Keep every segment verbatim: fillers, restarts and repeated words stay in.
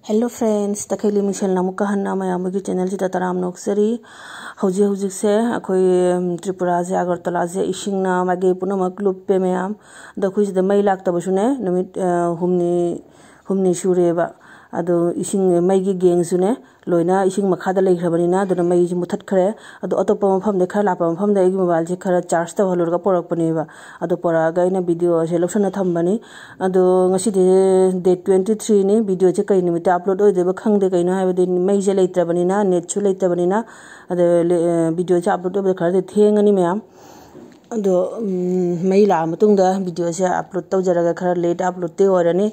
Hello friends, ꯇꯈꯦꯜꯂꯤ ꯃꯤꯡꯁꯦꯜꯅ ꯑꯃꯨꯛꯀ ꯍꯟꯅ ꯃꯌꯥꯝ ꯑꯃꯒꯤ channelꯁꯤꯗ ꯇꯔꯥꯝꯅ ꯑꯣꯛꯆꯔꯤ꯫ ꯍꯧꯖꯤꯛ ꯍꯧꯖꯤꯛꯁꯦ ꯑꯩꯈꯣꯏ, ꯎꯝ, ꯇ꯭ꯔꯤꯄꯨꯔꯥꯁꯦ, ꯑꯒꯔꯇꯂꯥꯁꯦ ꯏꯁꯤꯡꯅ ꯃꯥꯏꯀꯩ ꯄꯨꯝꯅꯃꯛ ꯂꯨꯞꯄꯦ ꯃꯌꯥꯝ꯫ ꯑꯗꯣ ꯑꯩꯈꯣꯏ ꯁꯤꯗ ꯃꯩ ꯂꯥꯛꯇꯕꯁꯨꯅꯦ ꯅꯨꯃꯤꯠ, ꯑ, ꯍꯨꯝꯅꯤ, ꯍꯨꯝꯅꯤ ꯁꯨꯔꯦꯕ꯫ ꯑꯗꯣ ꯏꯁꯤꯡ, ꯃꯩꯒꯤ ꯒꯦꯡꯁꯨꯅꯦ ꯂꯣꯏꯅ ꯏꯁꯤꯡ ꯃꯈꯥꯗ ꯂꯩꯈ꯭ꯔꯕꯅꯤꯅ, ꯑꯗꯨꯅ ꯃꯩꯁꯦ ꯃꯨꯊꯠꯈ꯭ꯔꯦ꯫ ꯑꯗꯣ ꯑꯇꯣꯞꯄ ꯃꯐꯝꯗ, ꯈꯔ ꯂꯥꯞꯄ ꯃꯐꯝꯗ ꯑꯩꯒꯤ mobileꯁꯦ ꯈꯔ charge ꯇꯧꯍꯜꯂꯨꯔꯒ ꯄꯣꯔꯛꯄꯅꯦꯕ꯫ ꯑꯗꯣ ꯄꯣꯔꯛꯑꯒ ꯑꯩꯅ videoꯁꯦ ꯂꯧꯁꯟꯅ ꯊꯝꯕꯅꯤ꯫ ꯑꯗꯣ ꯉꯁꯤꯗꯤ date twenty threeꯅꯤ꯫ Videoꯁꯦ ꯀꯩ ꯅꯨꯃꯤꯠꯇ upload ꯑꯣꯏꯗꯣꯏꯕ ꯈꯪꯗꯦ꯫ ꯀꯩꯅꯣ ꯍꯥꯏꯕꯗꯤ ꯃꯩꯁꯦ ꯂꯩꯇ꯭ꯔꯕꯅꯤꯅ, netꯁꯨ ꯂꯩꯇꯕꯅꯤꯅ, ꯑꯗꯣ ꯂꯦ-, ꯑ, videoꯁꯦ upload ꯑꯣꯏꯕꯗ ꯈꯔꯗꯤ ꯊꯦꯡꯉꯅꯤ ꯃꯌꯥꯝ꯫ ꯑꯗꯣ, ꯎꯝ, ꯃꯩ ꯂꯥꯛꯑ ꯃꯇꯨꯡꯗ videoꯁꯦ upload ꯇꯧꯖꯔꯒ ꯈꯔ late uploadꯇꯤ ꯑꯣꯏꯔꯅꯤ꯫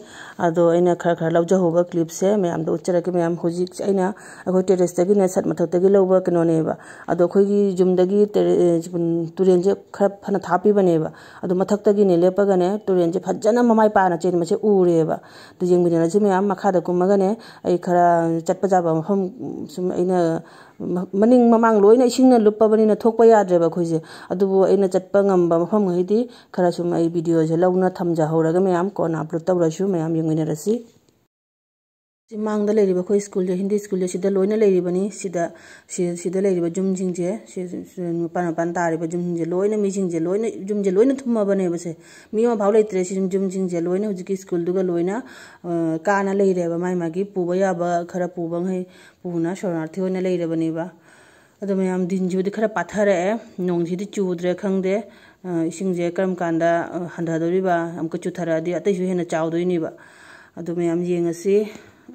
ꯑꯗꯣ ꯑꯩꯅ ꯈꯔ ꯈꯔ ꯂꯧꯖꯍꯧꯕ clipꯁꯦ ꯃꯌꯥꯝꯗ ꯎꯠꯆꯔꯛꯀꯦ ꯃꯌꯥꯝ꯫ ꯍꯧꯖꯤꯛ ꯑꯩꯅ ꯑꯩꯈꯣꯏ terraceꯇꯒꯤꯅꯦ, ꯁꯠ ꯃꯊꯛꯇꯒꯤ ꯂꯧꯕ ꯀꯩꯅꯣꯅꯦꯕ꯫ ꯑꯗꯣ ꯑꯩꯈꯣꯏꯒꯤ ꯌꯨꯝꯗꯒꯤ ꯇꯦꯔꯦ-, ꯑꯦ, ꯇꯨꯔꯦꯟꯁꯦ ꯈꯔ ꯐꯅ ꯊꯥꯞꯄꯤꯕꯅꯦꯕ꯫ ꯑꯗꯣ ꯃꯊꯛꯇꯒꯤꯅꯦ ꯂꯦꯞꯄꯒꯅꯦ ꯇꯨꯔꯦꯟꯁꯦ ꯐꯖꯅ ꯃꯃꯥꯏ ꯄꯥꯅ ꯆꯦꯟꯕꯁꯦ ꯎꯔꯦꯕ꯫ ꯑꯗꯨ ꯌꯦꯡꯃꯤꯟꯅꯔꯁꯤ ꯃꯌꯥꯝ꯫ ꯃꯈꯥꯗ ꯀꯨꯝꯃꯒꯅꯦ ꯑꯩ ꯈꯔ ꯆꯠꯄ ꯌꯥꯕ ꯃꯐꯝ ꯁꯨꯝ ꯑꯩꯅ ꯃ-, ꯃꯅꯤꯡ ꯃꯃꯥꯡ ꯂꯣꯏꯅ ꯏꯁꯤꯡꯅ ꯂꯨꯞꯄꯕꯅꯤꯅ ꯊꯣꯛꯄ ꯌꯥꯗ꯭ꯔꯦꯕ ꯑꯩꯈꯣꯏꯁꯦ꯫ ꯑꯗꯨꯕꯨ ꯑꯩꯅ ꯆꯠꯄ ꯉꯝꯕ ꯃꯐꯝꯈꯩꯗꯤ ꯈꯔ ꯁꯨꯝ ꯑꯩ videoꯁꯦ ꯂꯧꯅ ꯊꯝꯖꯍꯧꯔꯒ ꯃꯌꯥꯝ ꯀꯣꯟꯅ upload ꯇꯧꯔꯁꯨ ꯃꯌꯥꯝ ꯌꯦꯡꯃꯤꯟꯅꯔꯁꯤ꯫ ꯁꯤ ꯃꯥꯡꯗ ꯂꯩꯔꯤꯕ ꯑꯩꯈꯣꯏ schoolꯁꯦ, ꯍꯤꯟꯗꯤ schoolꯁꯦ ꯁꯤꯗ ꯂꯣꯏꯅ ꯂꯩꯔꯤꯕꯅꯤ꯫ ꯁꯤꯗ, ꯁꯤ-, ꯁꯤꯗ ꯂꯩꯔꯤꯕ ꯌꯨꯝꯁꯤꯡꯁꯦ, ꯁꯤ, ꯁꯤ ꯃꯄꯥꯟ ꯃꯄꯥꯟ ꯇꯥꯔꯤꯕ ꯌꯨꯝꯁꯤꯡꯁꯦ ꯂꯣꯏꯅ, ꯃꯤꯁꯤꯡꯁꯦ ꯂꯣꯏꯅ, ꯌꯨꯝꯁꯦ ꯂꯣꯏꯅ ꯊꯨꯝꯃꯕꯅꯦꯕ ꯁꯦ꯫ ꯃꯤ ꯑꯃ ꯐꯥꯎ ꯂꯩꯇ꯭ꯔꯦ꯫ ꯁꯤ ꯌꯨꯝꯁꯤꯡꯁꯦ ꯂꯣꯏꯅ ꯍꯧꯖꯤꯛꯀꯤ schoolꯗꯨꯒ ꯂꯣꯏꯅ, ꯑ, ꯀꯥꯅ ꯂꯩꯔꯦꯕ꯫ ꯃꯥꯏ ꯃꯥꯒꯤ ꯄꯨꯕ ꯌꯥꯕ ꯈꯔ ꯄꯨꯕꯉꯩ ꯄꯨꯅ ꯁꯣꯔꯣꯅꯥꯔꯊꯤ ꯑꯣꯏꯅ ꯂꯩꯔꯕꯅꯦꯕ꯫ ꯑꯗꯣ ꯃꯌꯥꯝ, ꯗꯤꯟꯁꯤꯕꯨꯗꯤ ꯈꯔ ꯄꯥꯊꯔꯛꯑꯦ꯫ ꯅꯣꯡꯁꯤꯗꯤ ꯆꯨꯗ꯭ꯔꯦ ꯈꯪꯗꯦ꯫ ꯑ, ꯏꯁꯤꯡꯁꯦ ꯀꯔꯝ ꯀꯥꯟꯗ, ꯑ, ꯍꯟꯊꯗꯣꯔꯤꯕ? ꯑꯃꯨꯛꯀ ꯆꯨꯊꯔꯛꯑꯗꯤ ꯑꯇꯩꯁꯨ ꯍꯦꯟꯅ ꯆꯥꯎꯗꯣꯏꯅꯦꯕ꯫ ꯑꯗꯣ ꯃꯌꯥꯝ ꯌꯦꯡꯉꯁꯤ꯫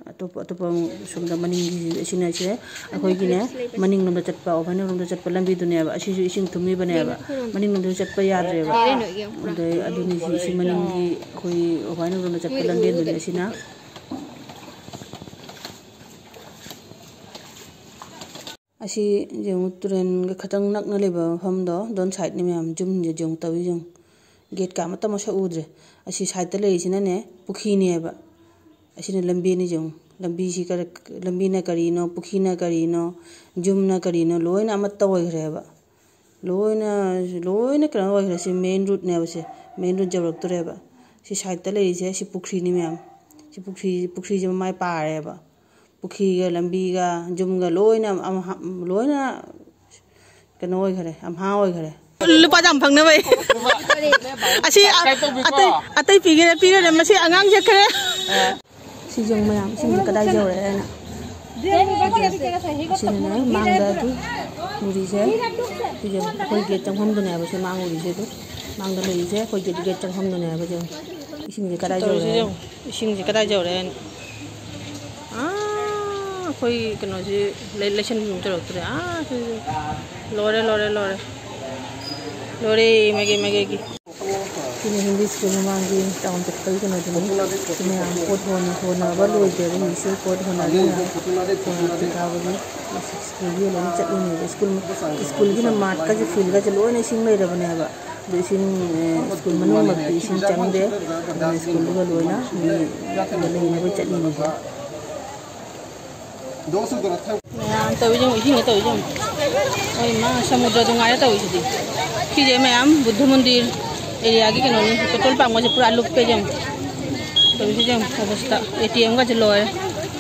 ꯑꯇꯣꯞꯄ, ꯑꯇꯣꯞꯄ ꯁꯣꯝꯗ ꯃꯅꯤꯡꯒꯤ ꯑꯁꯤꯅ ꯁꯦ ꯑꯩꯈꯣꯏꯒꯤꯅꯦ, ꯃꯅꯤꯡꯂꯣꯝꯗ ꯆꯠꯄ, ꯑꯣꯚꯥꯏꯅ ꯔꯣꯝꯗ ꯆꯠꯄ ꯂꯝꯕꯤꯗꯨꯅꯦꯕ꯫ ꯑꯁꯤꯁꯨ ꯏꯁꯤꯡ ꯊꯨꯝꯃꯤꯕꯅꯦꯕ꯫ ꯃꯅꯤꯡꯂꯣꯝꯗꯁꯨ ꯆꯠꯄ ꯌꯥꯗ꯭ꯔꯦꯕ꯫ ꯑꯗꯩ ꯑꯗꯨꯅꯤ ꯁꯤ, ꯁꯤ ꯃꯅꯤꯡꯒꯤ ꯑꯩꯈꯣꯏ ꯑꯣꯚꯥꯏꯅ ꯔꯣꯝꯗ ꯆꯠꯄ ꯂꯝꯕꯤꯗꯨꯅꯦ ꯑꯁꯤꯅ꯫ ꯑꯁꯤ ꯌꯦꯡꯉꯨ, ꯇꯨꯔꯦꯟꯒ ꯈꯇꯪ ꯅꯛꯅ ꯂꯩꯕ ꯃꯐꯝꯗꯣ, ꯑꯗꯣꯝ sideꯅꯤ ꯃꯌꯥꯝ꯫ ꯌꯨꯝꯁꯦ ꯌꯦꯡꯉꯨ, ꯇꯧꯔꯤ ꯌꯦꯡꯉꯨ꯫ Gateꯀ ꯑꯃꯠꯇ ꯃꯁꯛ ꯎꯗ꯭ꯔꯦ꯫ ꯑꯁꯤ sideꯇ ꯂꯩꯔꯤꯁꯤꯅꯅꯦ, ꯄꯨꯈ꯭ꯔꯤꯅꯦꯕ꯫ ꯑꯁꯤꯅ ꯂꯝꯕꯤꯅꯤ ꯌꯦꯡꯉꯨ꯫ ꯂꯝꯕꯤꯁꯤ ꯀꯔ-, ꯂꯝꯕꯤꯅ ꯀꯔꯤꯅꯣ, ꯄꯨꯈ꯭ꯔꯤꯅ ꯀꯔꯤꯅꯣ, ꯌꯨꯝꯅ ꯀꯔꯤꯅꯣ, ꯂꯣꯏꯅ ꯑꯃꯠꯇ ꯑꯣꯏꯈ꯭ꯔꯦꯕ꯫ ꯂꯣꯏꯅ, ꯂꯣꯏꯅ ꯀꯩꯅꯣ ꯑꯣꯏꯈ꯭ꯔꯦ꯫ ꯁꯤ main roadꯅꯦꯕ ꯁꯦ꯫ Main road ꯌꯧꯔꯛꯇꯣꯔꯦꯕ꯫ ꯁꯤ sideꯇ ꯂꯩꯔꯤꯁꯦ, ꯁꯤ ꯄꯨꯈ꯭ꯔꯤꯅꯤ ꯃꯌꯥꯝ꯫ ꯁꯤ ꯄꯨꯈ꯭ꯔꯤ, ꯄꯨꯈ꯭ꯔꯤꯁꯦ ꯃꯃꯥꯏ ꯄꯥꯔꯦꯕ꯫ ꯄꯨꯈ꯭ꯔꯤꯒ ꯂꯝꯕꯤꯒ ꯌꯨꯝꯒ ꯂꯣꯏꯅ ꯑꯃ-, ꯂꯣꯏꯅ ꯀꯩꯅꯣ ꯑꯣꯏꯈꯔꯦ, ꯑꯝꯍꯥ ꯑꯣꯏꯈꯔꯦ꯫ ꯂꯨꯄꯥ ꯆꯥꯝ ꯐꯪꯅꯕ꯫ ꯑꯁꯤ ꯑ-, ꯑꯇꯩ, ꯑꯇꯩ ꯄꯤꯒꯦꯔꯥ ꯄꯤꯔꯣꯏꯔꯥ, ꯃꯁꯤ ꯑꯉꯥꯡ ꯆꯠꯈ꯭ꯔꯦ꯫ ꯁꯤꯁꯨ ꯃꯌꯥꯝ ꯏꯁꯤꯡꯁꯦ ꯀꯗꯥꯏ ꯌꯧꯔꯦ ꯍꯥꯏꯅ꯫ ꯑꯁꯤꯅꯅꯦ ꯃꯥꯡꯗ ꯑꯗꯨ ꯎꯔꯤꯁꯦ꯫ ꯁꯤꯁꯦ ꯑꯩꯈꯣꯏ ꯒꯦꯠ ꯆꯪꯐꯝꯗꯨꯅꯦꯕ ꯁꯤ ꯃꯥꯡ ꯎꯔꯤꯁꯦ꯫ ꯑꯗꯨ ꯃꯥꯡꯗ ꯂꯩꯔꯤꯁꯦ ꯑꯩꯈꯣꯏ ꯒꯦꯠ, ꯒꯦꯠ ꯆꯪꯐꯝꯗꯨꯅꯦꯕ꯫ ꯁꯦ ꯏꯁꯤꯡꯁꯦ ꯀꯗꯥꯏ ꯇꯧꯔꯤꯁꯦ ꯌꯧꯔꯦ? ꯌꯦꯡꯉꯨ, ꯏꯁꯤꯡꯁꯦ ꯀꯗꯥꯏ ꯌꯧꯔꯦ ꯍꯥꯏꯅ꯫ ꯑꯥ, ꯑꯩꯈꯣꯏ ꯀꯩꯅꯣꯁꯤ ꯂꯩ-, ꯂꯩꯁꯟꯐꯝ ꯇꯧꯔꯛꯇ꯭ꯔꯦ꯫ ꯑꯥ, ꯁꯤꯁꯦ ꯂꯣꯏꯔꯦ, ꯂꯣꯏꯔꯦ, ꯂꯣꯏꯔꯦ꯫ ꯂꯣꯏꯔꯦ, ꯃꯥꯏꯀꯩ ꯃꯥꯏꯀꯩꯒꯤ꯫ ꯁꯤꯅ ꯍꯤꯟꯗꯤ ꯁ꯭ꯀꯨꯜ ꯃꯃꯥꯡꯒꯤ ꯇꯥꯎꯟ ꯆꯠꯄꯒꯤ ꯀꯩꯅꯣꯗꯨꯅꯤ꯫ ꯁꯤ ꯃꯌꯥꯝ ꯄꯣꯠ ꯍꯣꯟ-, ꯍꯣꯟꯅꯕ ꯂꯣꯏꯗ꯭ꯔꯦꯕ ꯍꯧꯖꯤꯛꯁꯦ꯫ ꯄꯣꯠ ꯍꯣꯟꯅꯕ ꯃꯌꯥꯝ ꯍꯣꯟꯅꯕ ꯀꯥꯕꯒꯤ ꯁ꯭ꯀꯨꯜꯒꯤ ꯂꯣꯏꯅ ꯆꯠꯂꯤꯅꯦꯕ꯫ ꯁ꯭ꯀꯨꯜ, ꯁ꯭ꯀꯨꯜꯒꯤꯅ ꯃꯥꯠꯀꯁꯦ, ꯐꯤꯜꯒꯁꯦ ꯂꯣꯏꯅ ꯏꯁꯤꯡ ꯂꯩꯔꯕꯅꯦꯕ꯫ ꯑꯗꯨ ꯏꯁꯤꯡ, ꯑꯦ, ꯁ꯭ꯀꯨꯜ ꯃꯅꯨꯡꯃꯛꯇꯤ ꯏꯁꯤꯡ ꯆꯪꯗꯦ꯫ ꯑꯗꯨꯅ ꯁ꯭ꯀꯨꯜꯗꯨꯒ ꯂꯣꯏꯅ ꯃꯤ ꯂꯩꯅꯕ ꯆꯠꯂꯤꯅꯦꯕ꯫ ꯃꯌꯥꯝ ꯇꯧꯔꯤꯁꯦ ꯌꯦꯡꯉꯨ, ꯏꯁꯤꯡꯗ ꯇꯧꯔꯤꯁꯦ ꯌꯦꯡꯉꯨ꯫ ꯍꯣꯏ, ꯃꯥ ꯁꯃꯨꯗ꯭ꯔꯗꯨ ꯉꯥꯏꯔꯦ ꯇꯧꯔꯤꯁꯤꯗꯤ꯫ ꯁꯤꯁꯦ ꯃꯌꯥꯝ ꯕꯨꯗꯙ ꯃꯟꯗꯤꯔ ꯑꯦꯔꯤꯌꯥꯒꯤ ꯀꯩꯅꯣꯅꯤ꯫ ꯄꯦꯇ꯭ꯔꯣꯜ ꯄꯝꯒꯁꯦ ꯄꯨꯔꯥ ꯂꯨꯞꯄꯦ ꯌꯦꯡꯉꯨ꯫ ꯇꯧꯔꯤꯁꯦ ꯌꯦꯡꯉꯨ, ꯑꯣꯕꯁꯇꯥ꯫ ꯑꯦ ꯇꯤ ꯑꯦꯝꯒꯁꯦ ꯂꯣꯏꯔꯦ꯫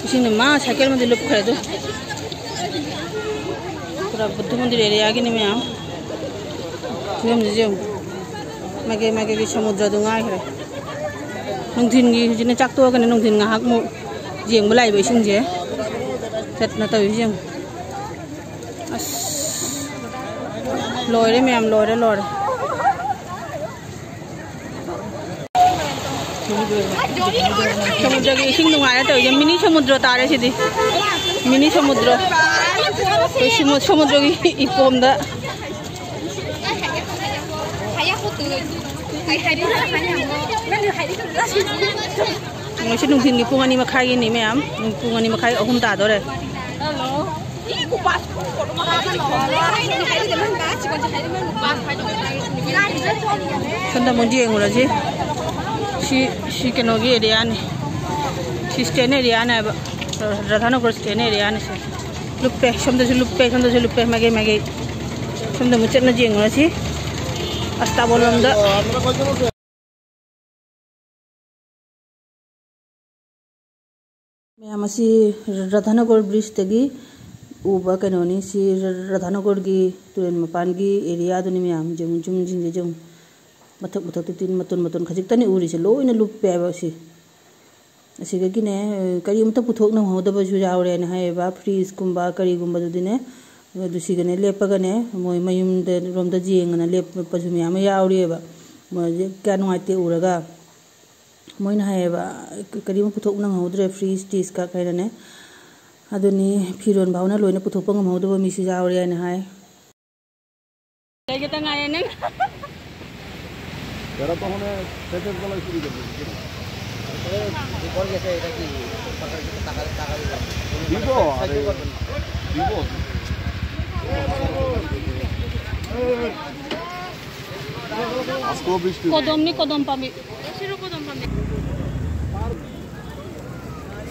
ꯏꯁꯤꯡꯅ ꯃꯥ ꯁꯥꯏꯀꯜ ꯑꯃꯗꯤ ꯂꯨꯞꯈ꯭ꯔꯦ ꯑꯗꯨ꯫ ꯄꯨꯔꯥ ꯕꯨꯗꯙ ꯃꯟꯗꯤꯔ ꯑꯦꯔꯤꯌꯥꯒꯤꯅꯤ ꯃꯌꯥꯝ꯫ ꯐꯤꯕꯝꯁꯤꯁꯨ ꯌꯦꯡꯉꯨ꯫ ꯃꯥꯏꯀꯩ ꯃꯥꯏꯀꯩꯒꯤ ꯁꯃꯨꯗ꯭ꯔꯗꯨ ꯉꯥꯏꯈ꯭ꯔꯦ꯫ ꯅꯨꯡꯊꯤꯟꯒꯤ ꯍꯧꯖꯤꯛꯅ ꯆꯥꯛ ꯇꯣꯛꯑꯒꯅꯦ ꯅꯨꯡꯊꯤꯟ ꯉꯥꯏꯍꯥꯛꯃꯨꯛ ꯌꯦꯡꯕ ꯂꯥꯛꯏꯕ ꯏꯁꯤꯡꯁꯦ꯫ ꯆꯠꯅ ꯇꯧꯔꯤꯁꯦ ꯌꯦꯡꯉꯨ꯫ ꯑꯁ, ꯂꯣꯏꯔꯦ ꯃꯌꯥꯝ, ꯂꯣꯏꯔꯦ, ꯂꯣꯏꯔꯦ꯫ ꯁꯃꯨꯗ꯭ꯔꯒꯤ ꯏꯁꯤꯡ ꯅꯨꯡꯉꯥꯏꯔꯦ ꯇꯧꯔꯤꯁꯦ꯫ ꯃꯤꯅꯤ ꯁꯃꯨꯗ꯭ꯔ ꯇꯥꯔꯦ ꯁꯤꯗꯤ꯫ ꯃꯤꯅꯤ ꯁꯃꯨꯗ꯭ꯔ꯫ ꯑꯩꯈꯣꯏ ꯁꯃꯨ-, ꯁꯃꯨꯗ꯭ꯔꯒꯤ ꯏꯄꯣꯝꯗ꯫ ꯉꯁꯤ ꯅꯨꯡꯊꯤꯟꯒꯤ ꯄꯨꯡ ꯑꯅꯤ ꯃꯈꯥꯏꯒꯤꯅꯤ ꯃꯌꯥꯝ꯫ ꯄꯨꯡ ꯑꯅꯤ ꯃꯈꯥꯏ, ꯑꯍꯨꯝ ꯇꯥꯗꯣꯔꯦ꯫ ꯁꯣꯝꯗ ꯑꯃꯨꯛ ꯌꯦꯡꯉꯨꯔꯁꯤ꯫ ꯁꯤ, ꯁꯤ ꯀꯩꯅꯣꯒꯤ ꯑꯦꯔꯤꯌꯥꯅꯤ꯫ ꯁꯤ ꯁ꯭ꯇꯦꯟ ꯑꯦꯔꯤꯌꯥꯅꯦ ꯍꯥꯏꯕ꯫ ꯔꯥꯙꯥꯅꯒꯔ ꯁ꯭ꯇꯦꯟ ꯑꯦꯔꯤꯌꯥꯅꯤ ꯁꯤ꯫ ꯂꯨꯞꯄꯦ꯫ ꯁꯣꯝꯗꯁꯨ ꯂꯨꯞꯄꯦ꯫ ꯁꯣꯝꯗꯁꯨ ꯂꯨꯞꯄꯦ꯫ ꯃꯥꯏꯀꯩ, ꯃꯥꯏꯀꯩ꯫ ꯁꯣꯝꯗ ꯑꯃꯨꯛ ꯆꯠꯅ ꯌꯦꯡꯉꯨꯔꯁꯤ꯫ ꯑꯁꯇꯥꯕꯣꯂꯣꯝꯗ꯫ ꯃꯌꯥꯝ, ꯑꯁꯤ ꯔꯥꯙꯥꯅꯒꯔ ꯕ꯭ꯔꯤꯖꯇꯒꯤ ꯎꯕ ꯀꯩꯅꯣꯅꯤ꯫ ꯁꯤ ꯔꯥꯙꯥꯅꯒꯔꯒꯤ ꯇꯨꯔꯦꯜ ꯃꯄꯥꯟꯒꯤ ꯑꯦꯔꯤꯌꯥꯗꯨꯅꯤ ꯃꯌꯥꯝ꯫ ꯌꯦꯡꯉꯨ, ꯌꯨꯝꯁꯤꯡꯁꯦ ꯌꯦꯡꯉꯨ꯫ ꯃꯊꯛ ꯃꯊꯛꯇ ꯇꯤꯟ ꯃꯇꯣꯟ ꯃꯇꯣꯟ ꯈꯖꯤꯛꯇꯅꯤ ꯎꯔꯤꯁꯦ, ꯂꯣꯏꯅ ꯂꯨꯞꯄꯦ ꯍꯥꯏꯕ ꯑꯁꯤ꯫ ꯑꯁꯤꯗꯒꯤꯅꯦ, ꯀꯔꯤꯝꯇ ꯄꯨꯊꯣꯛ ꯅꯪꯍꯧꯗꯕꯁꯨ ꯌꯥꯎꯔꯦꯅ ꯍꯥꯏꯌꯦꯕ꯫ ꯐ꯭ꯔꯤꯖꯀꯨꯝꯕ ꯀꯔꯤꯒꯨꯝꯕꯗꯨꯗꯤꯅꯦ, ꯑꯗꯨ ꯁꯤꯒꯅꯦ ꯂꯦꯞꯄꯒꯅꯦ, ꯃꯣꯏ ꯃꯌꯨꯝꯗ ꯔꯣꯝꯗ ꯌꯦꯡꯉꯅ ꯂꯦꯞꯄꯁꯨ ꯃꯌꯥꯝ ꯑꯃ ꯌꯥꯎꯔꯤꯑꯕ꯫ ꯃꯣꯏꯁꯦ ꯀꯌꯥ ꯅꯨꯡꯉꯥꯏꯇꯦ ꯎꯔꯒ꯫ ꯃꯣꯏꯅ ꯍꯥꯏꯌꯦꯕ, ꯀꯔꯤꯝ ꯄꯨꯊꯣꯛ ꯅꯪꯍꯧꯗ꯭ꯔꯦ, ꯐ꯭ꯔꯤꯖ, ꯇꯤꯁ ꯈꯛ ꯍꯥꯏꯅꯅꯦ꯫ ꯑꯗꯨꯅꯤ, ꯐꯤꯔꯣꯟ ꯐꯥꯎꯅ ꯂꯣꯏꯅ ꯄꯨꯊꯣꯛꯄ ꯉꯝꯍꯧꯗꯕ ꯃꯤꯁꯨ ꯌꯥꯎꯔꯦ ꯍꯥꯏꯅ ꯍꯥꯏ꯫ ꯂꯩꯒꯦꯇ ꯉꯥꯏꯔꯦ ꯅꯪ꯫ এরা তখন প্যাকেট গলায় চুরি করবে, বুঝলি? দিব, আরে, দিব। আজকেও বৃষ্টি। ꯀꯣꯗꯣꯝꯅꯤ, ꯀꯣꯗꯣꯝ ꯄꯥꯝꯕꯤ꯫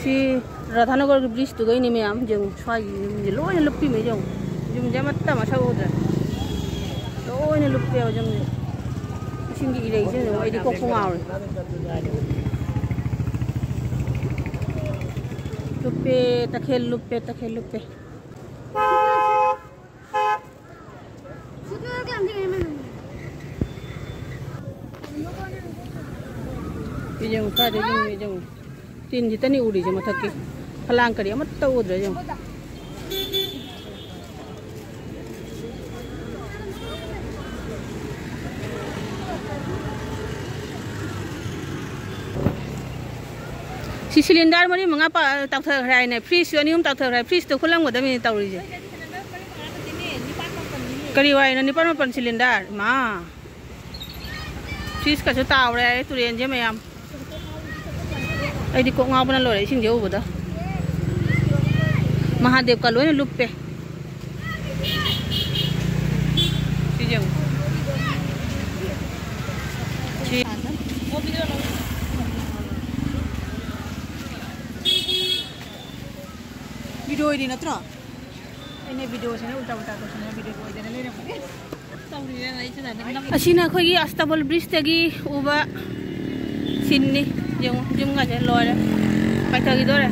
ꯁꯤ ꯔꯥꯙꯥꯅꯒꯔꯒꯤ ꯕ꯭ꯔꯤꯖꯇꯨꯒꯩꯅꯤ ꯃꯌꯥꯝ, ꯌꯦꯡꯉꯨ, ꯁ꯭ꯋꯥꯏꯒꯤ ꯌꯨꯝꯁꯦ ꯂꯣꯏꯅ ꯂꯨꯞꯄꯤꯃꯦ, ꯌꯦꯡꯉꯨ, ꯌꯨꯝꯁꯦ ꯑꯃꯠꯇ ꯃꯁꯛ ꯎꯗ꯭ꯔꯦ, ꯂꯣꯏꯅ ꯂꯨꯞꯄꯦꯕ ꯌꯨꯝꯁꯦ꯫ ꯏꯁꯤꯡꯒꯤ ꯏꯔꯩꯁꯦ ꯌꯦꯡꯉꯨ, ꯑꯩꯗꯤ ꯀꯣꯛꯄꯨ ꯉꯥꯎꯔꯦ꯫ ꯂꯨꯞꯄꯦ, ꯇꯈꯦꯜ ꯂꯨꯞꯄꯦ, ꯇꯈꯦꯜ ꯂꯨꯞꯄꯦ꯫ ꯌꯦꯡꯉꯨ, ꯀꯥꯏꯗꯩ ꯌꯨꯝꯅꯣ ꯌꯦꯡꯉꯨ꯫ ꯇꯤꯟꯁꯤꯇꯅꯤ ꯎꯔꯤꯁꯦ ꯃꯊꯛꯀꯤ꯫ ꯐꯂꯥꯡ ꯀꯔꯤ ꯑꯃꯠꯇ ꯎꯗ꯭ꯔꯦ ꯌꯦꯡꯉꯨ꯫ ꯁꯤ ꯁꯤꯂꯤꯟꯗꯔ ꯃꯔꯤ ꯃꯉꯥ ꯄꯥ-, ꯇꯥꯎꯊꯈ꯭ꯔꯦ ꯍꯥꯏꯅꯦ꯫ ꯐ꯭ꯔꯤꯖꯁꯨ ꯑꯅꯤ ꯑꯍꯨꯝ ꯇꯥꯎꯊꯈ꯭ꯔꯦ꯫ ꯐ꯭ꯔꯤꯖꯇꯣ ꯈꯨꯠꯂꯝꯒꯗꯕꯅꯤ ꯇꯧꯔꯤꯁꯦ꯫ ꯀꯔꯤ ꯋꯥꯏꯅꯣ? ꯅꯤꯄꯥꯜ ꯃꯥꯄꯜ ꯁꯤꯂꯤꯟꯗꯔ? ꯃꯥ꯫ ꯐ꯭ꯔꯤꯖꯀꯁꯨ ꯇꯥꯎꯔꯦ ꯍꯥꯏ ꯇꯨꯔꯦꯟꯁꯦ ꯃꯌꯥꯝ꯫ ꯑꯩꯗꯤ ꯀꯣꯛ ꯉꯥꯎꯕꯅ ꯂꯣꯏꯔꯦ ꯏꯁꯤꯡꯁꯦ ꯎꯕꯗ꯫ ꯃꯍꯥꯗꯦꯕꯀ ꯂꯣꯏꯅ ꯂꯨꯞꯄꯦ꯫ ꯁꯤ ꯌꯦꯡꯉꯨ꯫ ꯁꯤ꯫ ꯚꯤꯗꯤꯑꯣ ꯑꯣꯏꯔꯤ ꯅꯠꯇ꯭ꯔꯣ? ꯑꯩꯅ ꯚꯤꯗꯤꯑꯣꯁꯤꯅ ꯎꯜꯇꯥ ꯄꯨꯜꯇꯥ ꯇꯧꯁꯤꯟꯅ ꯚꯤꯗꯤꯑꯣ ꯑꯣꯏꯗꯅ ꯂꯩꯔꯝꯕꯅꯦ꯫ ꯑꯁꯤꯅ ꯑꯩꯈꯣꯏꯒꯤ ꯑꯁꯇꯥꯕꯜ ꯕ꯭ꯔꯤꯖꯇꯒꯤ ꯎꯕ ꯁꯤꯟꯅꯤ꯫ ꯌꯦꯡꯉꯨ, ꯌꯨꯝꯒꯁꯦ ꯂꯣꯏꯔꯦ, ꯄꯥꯏꯊꯈꯤꯗꯣꯔꯦ꯫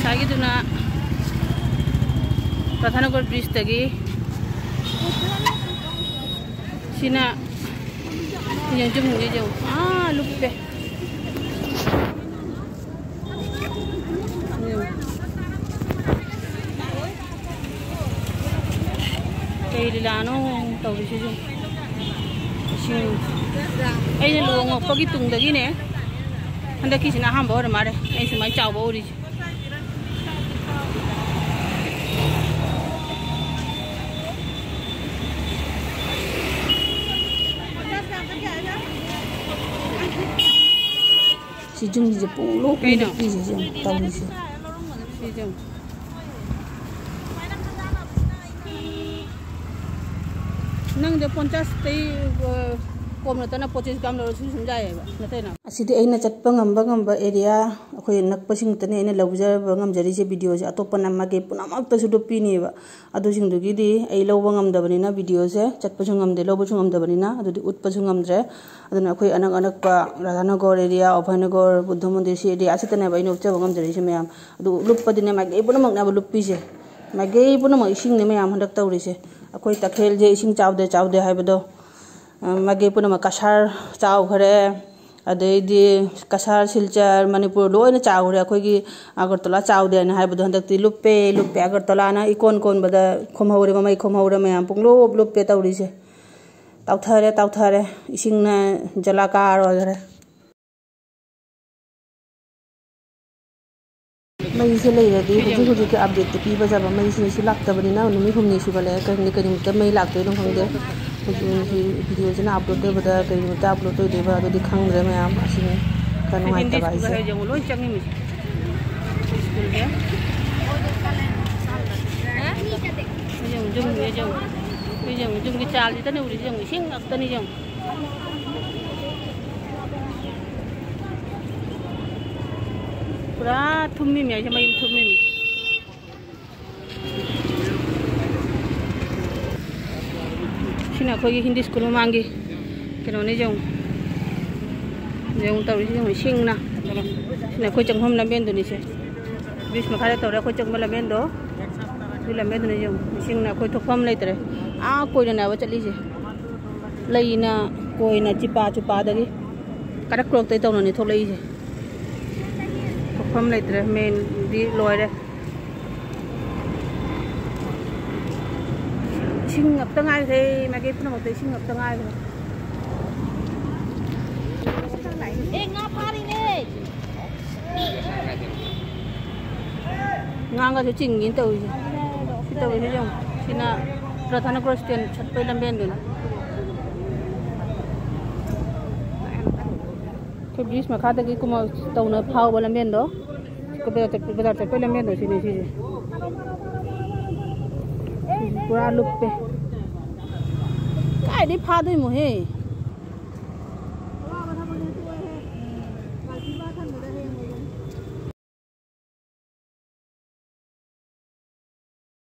ꯉꯁꯥꯏꯒꯤꯗꯨꯅ ꯔꯥꯙꯥꯅꯒꯔ ꯕ꯭ꯔꯤꯖꯇꯒꯤ, ꯁꯤꯅ ꯌꯦꯡꯖꯨꯝꯒꯤ ꯌꯦꯡꯉꯨ꯫ ꯑꯥ, ꯂꯨꯞꯄꯦ꯫ ꯀꯩ ꯂꯤꯂꯥꯅꯣ ꯇꯧꯔꯤꯁꯤꯁꯨ? ꯏꯁꯤꯡ, ꯑꯩꯅ ꯂꯨꯍꯣꯡꯉꯛꯄꯒꯤ ꯇꯨꯡꯗꯒꯤꯅꯦ, ꯍꯟꯗꯛꯀꯤꯁꯤꯅ ꯑꯍꯥꯟꯕ ꯑꯣꯏꯔ ꯃꯥꯜꯂꯦ ꯑꯩ ꯁꯨꯃꯥꯏꯅ ꯆꯥꯎꯕ ꯎꯔꯤꯁꯦ꯫ ꯁꯤ ꯌꯨꯝꯁꯤꯁꯦ ꯄꯨꯡꯂꯨꯞ ꯀꯩꯅꯣ? ꯂꯨꯞꯄꯤꯁꯦ ꯌꯦꯡꯉꯨ ꯇꯧꯔꯤꯁꯦ꯫ ꯁꯤ ꯌꯦꯡꯉꯨ꯫ ꯅꯪꯗ ꯄꯣꯟꯆꯥꯁꯇꯩ, ꯑ, ꯀꯣꯝ ꯅꯠꯇꯅ ꯄꯣꯠ ꯆꯩꯁꯨ ꯀꯌꯥꯝ ꯂꯧꯔꯁꯨ ꯁꯨꯝ ꯌꯥꯏꯑꯕ, ꯅꯠꯇꯦꯅ꯫ ꯑꯁꯤꯗꯤ ꯑꯩꯅ ꯆꯠꯄ ꯉꯝꯕ ꯉꯝꯕ ꯑꯦꯔꯤꯌꯥ, ꯑꯩꯈꯣꯏ ꯅꯛꯄꯁꯤꯡꯇꯅꯤ ꯑꯩꯅ ꯂꯧꯖꯕ ꯉꯝꯖꯔꯤꯁꯦ꯫ ꯚꯤꯗꯤꯑꯣꯁꯦ ꯑꯇꯣꯞꯄꯅ ꯃꯥꯒꯤ ꯄꯨꯝꯅꯃꯛꯇꯁꯨ ꯂꯨꯞꯄꯤꯅꯦꯕ꯫ ꯑꯗꯨꯁꯤꯡꯗꯨꯒꯤꯗꯤ ꯑꯩ ꯂꯧꯕ ꯉꯝꯗꯕꯅꯤꯅ, ꯚꯤꯗꯤꯑꯣꯁꯦ ꯆꯠꯄꯁꯨ ꯉꯝꯗꯦ, ꯂꯧꯕꯁꯨ ꯉꯝꯗꯕꯅꯤꯅ, ꯑꯗꯨꯗꯤ ꯎꯠꯄꯁꯨ ꯉꯝꯗ꯭ꯔꯦ꯫ ꯑꯗꯨꯅ ꯑꯩꯈꯣꯏ ꯑꯅꯛ ꯑꯅꯛꯄ ꯔꯥꯙꯥꯅꯒꯔ ꯑꯦꯔꯤꯌꯥ, ꯑꯚꯌꯅꯒꯔ, ꯕꯨꯙ ꯃꯟꯗꯤꯔ, ꯁꯤ ꯑꯦꯔꯤꯌꯥ ꯑꯁꯤꯗꯅꯦꯕ ꯑꯩꯅ ꯎꯠꯆꯕ ꯉꯝꯖꯔꯛꯏꯁꯦ ꯃꯌꯥꯝ꯫ ꯑꯗꯨ ꯂꯨꯞꯄꯗꯤꯅꯦ, ꯃꯥꯏꯀꯩ ꯄꯨꯝꯅꯃꯛꯅꯦꯕ ꯂꯨꯞꯄꯤꯁꯦ꯫ ꯃꯥꯏꯀꯩ ꯄꯨꯝꯅꯃꯛ ꯏꯁꯤꯡꯅꯦ ꯃꯌꯥꯝ ꯍꯟꯗꯛ ꯇꯧꯔꯤꯁꯦ꯫ ꯑꯩꯈꯣꯏ ꯇꯈꯦꯜꯁꯦ ꯏꯁꯤꯡ ꯆꯥꯎꯗꯦ, ꯆꯥꯎꯗꯦ ꯍꯥꯏꯕꯗꯣ, ꯑ, ꯃꯥꯏꯀꯩ ꯄꯨꯝꯅꯃꯛ ꯀꯁꯥꯔ ꯆꯥꯎꯈ꯭ꯔꯦ, ꯑꯗꯩꯗꯤ ꯀꯁꯥꯔ, ꯁꯤꯜꯆꯔ, ꯃꯅꯤꯄꯨꯔ ꯂꯣꯏꯅ ꯆꯥꯎꯈ꯭ꯔꯦ꯫ ꯑꯩꯈꯣꯏꯒꯤ ꯑꯒꯔꯇꯂꯥ ꯆꯥꯎꯗꯦ ꯍꯥꯏꯅ ꯍꯥꯏꯕꯗꯣ ꯍꯟꯗꯛꯇꯤ ꯂꯨꯞꯄꯦ, ꯂꯨꯞꯄꯦ꯫ ꯑꯒꯔꯇꯂꯥꯅ ꯏꯀꯣꯟ ꯀꯣꯟꯕꯗ ꯈꯨꯝꯍꯧꯔꯦ, ꯃꯃꯩ ꯈꯨꯝꯍꯧꯔꯦ ꯃꯌꯥꯝ, ꯄꯨꯡꯂꯨꯞ ꯂꯨꯞꯄꯦ ꯇꯧꯔꯤꯁꯦ꯫ ꯇꯥꯎꯊꯔꯦ, ꯇꯥꯎꯊꯔꯦ, ꯏꯁꯤꯡꯅ ꯖꯂꯥꯀꯥꯔ ꯑꯣꯏꯈꯔꯦ꯫ ꯃꯩꯁꯦ ꯂꯩꯔꯗꯤ ꯍꯧꯖꯤꯛ ꯍꯧꯖꯤꯛꯀꯤ ꯑꯞꯗꯦꯠꯇ ꯄꯤꯕ ꯌꯥꯕ ꯃꯩꯁꯤꯁꯨ ꯂꯥꯛꯇꯕꯅꯤꯅ ꯅꯨꯃꯤꯠ ꯍꯨꯝꯅꯤ ꯁꯨꯒꯠꯂꯛꯑꯦ꯫ ꯀꯔꯤ ꯀꯔꯤ ꯅꯨꯃꯤꯠꯇ ꯃꯩ ꯂꯥꯛꯇꯣꯏꯅꯣ ꯈꯪꯗꯦ꯫ ꯍꯧꯖꯤꯛ ꯍꯧꯖꯤꯛ ꯚꯤꯗꯤꯑꯣꯁꯤꯅ ꯑꯞꯂꯣꯗ ꯇꯧꯕꯗ ꯀꯔꯤ ꯅꯨꯃꯤꯠꯇ ꯑꯞꯂꯣꯗ ꯇꯧꯗꯣꯏꯕ ꯑꯗꯨꯗꯤ ꯈꯪꯗ꯭ꯔꯦ ꯃꯌꯥꯝ꯫ ꯑꯁꯤꯅꯤ ꯈꯔ ꯍꯤꯟꯗꯤ ꯅꯨꯡꯉꯥꯏꯇꯕ ꯁ꯭ꯀꯨꯜ ꯍꯥꯏꯁꯦ꯫ ꯍꯥꯏꯁꯦ ꯌꯦꯡꯉꯨ, ꯂꯣꯏ ꯆꯪꯉꯤꯃꯤ꯫ ꯁ꯭ꯀꯨꯜꯁꯦ꯫ ꯌꯦꯡꯉꯨ, ꯌꯨꯝ, ꯌꯦꯡꯉꯨ꯫ ꯌꯦꯡꯉꯨ, ꯌꯨꯝꯒꯤ ꯆꯥꯜꯁꯤꯗꯅꯦ ꯎꯔꯤꯁꯦ ꯌꯦꯡꯉꯨ, ꯏꯁꯤꯡ ꯉꯥꯛꯇꯅꯤ ꯌꯦꯡꯉꯨ꯫ ꯄꯨꯔꯥ ꯊꯨꯝꯃꯤꯃꯤ ꯍꯥꯏꯁꯦ, ꯃꯌꯨꯝ ꯊꯨꯝꯃꯤꯃꯤ꯫ ꯁꯤꯅ ꯑꯩꯈꯣꯏꯒꯤ ꯍꯤꯟꯗꯤ ꯁ꯭ꯀꯨꯜ ꯃꯃꯥꯡꯒꯤ ꯀꯩꯅꯣꯅꯤ ꯌꯦꯡꯉꯨ꯫ ꯌꯦꯡꯉꯨ ꯇꯧꯔꯤꯁꯤ ꯌꯦꯡꯉꯨ, ꯏꯁꯤꯡꯅ꯫ ꯁꯤꯅ ꯑꯩꯈꯣꯏ ꯆꯪꯐꯝ ꯂꯝꯕꯦꯟꯗꯨꯅꯤꯁꯦ꯫ ꯕ꯭ꯔꯤꯖ ꯃꯈꯥꯗ ꯇꯧꯔꯦ ꯑꯩꯈꯣꯏ ꯆꯪꯕ ꯂꯝꯕꯦꯟꯗꯣ꯫ ꯑꯗꯨ ꯂꯝꯕꯦꯟꯗꯨꯅ ꯌꯦꯡꯉꯨ, ꯏꯁꯤꯡꯅ ꯑꯩꯈꯣꯏ ꯊꯣꯛꯐꯝ ꯂꯩꯇ꯭ꯔꯦ꯫ ꯑꯥ ꯀꯣꯏꯅꯅꯦꯕ ꯆꯠꯂꯤꯁꯦ, ꯂꯩꯅ ꯀꯣꯏꯅ ꯆꯤꯄꯥ ꯆꯨꯄꯥꯗꯒꯤ ꯀꯔꯛ ꯀꯔꯛꯇꯩ ꯇꯧꯅꯅꯤ ꯊꯣꯛꯂꯛꯏꯁꯦ꯫ ꯊꯣꯛꯐꯝ ꯂꯩꯇ꯭ꯔꯦ, ꯃꯦꯟꯗꯤ ꯂꯣꯏꯔꯦ꯫ ꯏꯁꯤꯡ ꯉꯥꯛꯇ ꯉꯥꯏꯈ꯭ꯔꯦ, ꯃꯥꯏꯀꯩ ꯄꯨꯝꯅꯃꯛꯇ ꯏꯁꯤꯡ ꯉꯥꯛꯇ ꯉꯥꯏꯈ꯭ꯔꯦ꯫ ꯑꯦ, ꯉꯥ ꯐꯥꯔꯤꯅꯦ꯫ ꯉꯥꯒꯁꯨ ꯆꯤꯡꯉꯤꯅ ꯇꯧꯔꯤꯁꯦ꯫ ꯁꯤ ꯇꯧꯔꯤꯁꯦ ꯌꯦꯡꯉꯨ꯫ ꯁꯤꯅ ꯄ꯭ꯔꯊꯅ ꯀ꯭ꯔꯣꯁꯇꯦꯟ ꯆꯠꯄꯩ ꯂꯝꯕꯦꯟꯗꯨꯅ꯫ ꯑꯩꯈꯣꯏ ꯕ꯭ꯔꯤꯖ ꯃꯈꯥꯗꯒꯤ ꯀꯨꯝꯃ ꯇꯧꯅ ꯐꯥꯎꯕ ꯂꯝꯕꯦꯟꯗꯣ꯫ ꯕꯖꯥꯔ ꯆꯠꯄ, ꯕꯖꯥꯔ ꯆꯠꯄꯩ ꯂꯝꯕꯦꯟꯗꯣ ꯁꯤꯅꯤ ꯁꯤꯁꯦ꯫ ꯁꯤꯁꯦ ꯄꯨꯔꯥ ꯂꯨꯞꯄꯦ꯫ ꯀꯥꯏꯗꯩ ꯐꯥꯗꯣꯏꯃꯣꯍꯦ?